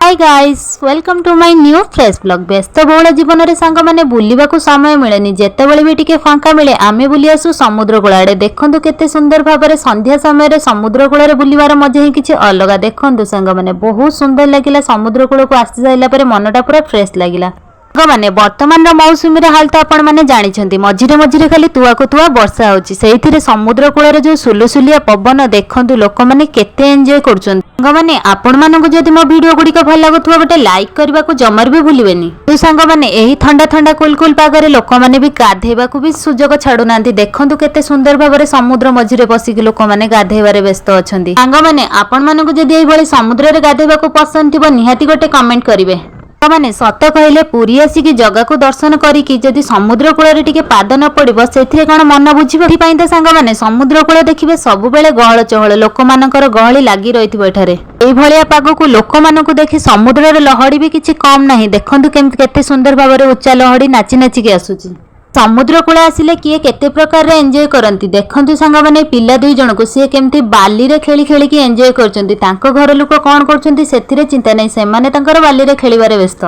Hi guys, welcome to my new fresh vlog। ବ୍ୟସ୍ତବହୁଳ ଜୀବନରେ ସାଙ୍ଗମାନେ, ବୁଲିବାକୁ ସମୟ ମିଳେନି। ଯେତେବେଳେ ବି ଟିକେ ଫାଙ୍କା ମିଳେ, ଆମେ ବୁଲି ଆସୁ ସମୁଦ୍ର କୂଳ ଆଡ଼େ। ଦେଖନ୍ତୁ, କେତେ ସୁନ୍ଦର ଭାବରେ ସନ୍ଧ୍ୟା ସମୟରେ ସମୁଦ୍ର କୂଳରେ ବୁଲିବାର ମଜା ହିଁ କିଛି ଅଲଗା। ଦେଖନ୍ତୁ ସାଙ୍ଗମାନେ, ବହୁତ ସୁନ୍ଦର ଲାଗିଲା। ସମୁଦ୍ର କୂଳକୁ ଆସି ସାରିଲା ପରେ ମନଟା ପୁରା ଫ୍ରେଶ୍ ଲାଗିଲା। ସାଙ୍ଗମାନେ, ବର୍ତ୍ତମାନର ମୌସୁମୀର ହାଲ ତ ଆପଣମାନେ ଜାଣିଛନ୍ତି। ମଝିରେ ମଝିରେ ଖାଲି ତୁଆକୁ ତୁଆ ବର୍ଷା ହେଉଛି। ସେଇଥିରେ ସମୁଦ୍ର କୂଳରେ ଯୋଉ ସୁଲୁସୁଲିଆ ପବନ, ଦେଖନ୍ତୁ ଲୋକମାନେ କେତେ ଏନ୍ଜୟ କରୁଛନ୍ତି। ସାଙ୍ଗମାନେ, ଆପଣମାନଙ୍କୁ ଯଦି ମୋ ଭିଡିଓ ଗୁଡ଼ିକ ଭଲ ଲାଗୁଥିବ, ଗୋଟେ ଲାଇକ୍ କରିବାକୁ ଜମାରୁ ବି ଭୁଲିବେନି। ତ ସାଙ୍ଗମାନେ, ଏହି ଥଣ୍ଡା ଥଣ୍ଡା କୁଲ କୁଲ ପାଗରେ ଲୋକମାନେ ବି ଗାଧେଇବାକୁ ବି ସୁଯୋଗ ଛାଡୁନାହାନ୍ତି। ଦେଖନ୍ତୁ, କେତେ ସୁନ୍ଦର ଭାବରେ ସମୁଦ୍ର ମଝିରେ ବସିକି ଲୋକମାନେ ଗାଧେଇବାରେ ବ୍ୟସ୍ତ ଅଛନ୍ତି। ସାଙ୍ଗମାନେ, ଆପଣମାନଙ୍କୁ ଯଦି ଏଇଭଳି ସମୁଦ୍ରରେ ଗାଧେଇବାକୁ ପସନ୍ଦ ଥିବ, ନିହାତି ଗୋଟେ କମେଣ୍ଟ କରିବେ। ସାଙ୍ଗମାନେ, ସତ କହିଲେ ପୁରୀ ଆସିକି ଜଗାକୁ ଦର୍ଶନ କରିକି ଯଦି ସମୁଦ୍ର କୂଳରେ ଟିକେ ପାଦ ନ ପଡିବ, ସେଥିରେ କଣ ମନ ବୁଝିବ? ଏଥିପାଇଁ ତ ସାଙ୍ଗମାନେ, ସମୁଦ୍ର କୂଳ ଦେଖିବେ ସବୁବେଳେ ଗହଳ ଚହଳ, ଲୋକମାନଙ୍କର ଗହଳି ଲାଗି ରହିଥିବ ଏଠାରେ। ଏଇଭଳିଆ ପାଗକୁ ଲୋକମାନଙ୍କୁ ଦେଖି ସମୁଦ୍ରର ଲହଡି ବି କିଛି କମ ନାହିଁ। ଦେଖନ୍ତୁ, କେମିତି କେତେ ସୁନ୍ଦର ଭାବରେ ଉଚ୍ଚା ଲହଡି ନାଚି ନାଚିକି ଆସୁଛି। ସମୁଦ୍ର କୂଳ ଆସିଲେ କିଏ କେତେ ପ୍ରକାରର ଏନ୍ଜୟ କରନ୍ତି। ଦେଖନ୍ତୁ ସାଙ୍ଗମାନେ, ପିଲା ଦୁଇ ଜଣକୁ, ସିଏ କେମିତି ବାଲିରେ ଖେଳି ଖେଳିକି ଏନ୍ଜୟ କରୁଛନ୍ତି। ତାଙ୍କ ଘର ଲୋକ କଣ କରୁଛନ୍ତି, ସେଥିରେ ଚିନ୍ତା ନାହିଁ। ସେମାନେ ତାଙ୍କର ବାଲିରେ ଖେଳିବାରେ ବ୍ୟସ୍ତ।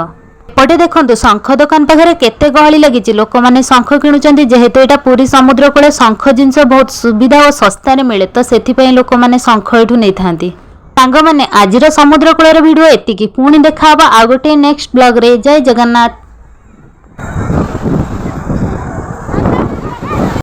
ଏପଟେ ଦେଖନ୍ତୁ, ଶଙ୍ଖ ଦୋକାନ ପାଖରେ କେତେ ଗହଳି ଲାଗିଛି। ଲୋକମାନେ ଶଙ୍ଖ କିଣୁଛନ୍ତି। ଯେହେତୁ ଏଇଟା ପୁରୀ ସମୁଦ୍ର କୂଳ, ଶଙ୍ଖ ଜିନିଷ ବହୁତ ସୁବିଧା ଓ ଶସ୍ତାରେ ମିଳେ, ତ ସେଥିପାଇଁ ଲୋକମାନେ ଶଙ୍ଖ ଏଠୁ ନେଇଥାନ୍ତି। ସାଙ୍ଗମାନେ, ଆଜିର ସମୁଦ୍ର କୂଳର ଭିଡିଓ ଏତିକି। ପୁଣି ଦେଖା ହବ ଆଉ ଗୋଟେ ନେକ୍ସଟ ବ୍ଲଗରେ। ଜୟ ଜଗନ୍ନାଥ।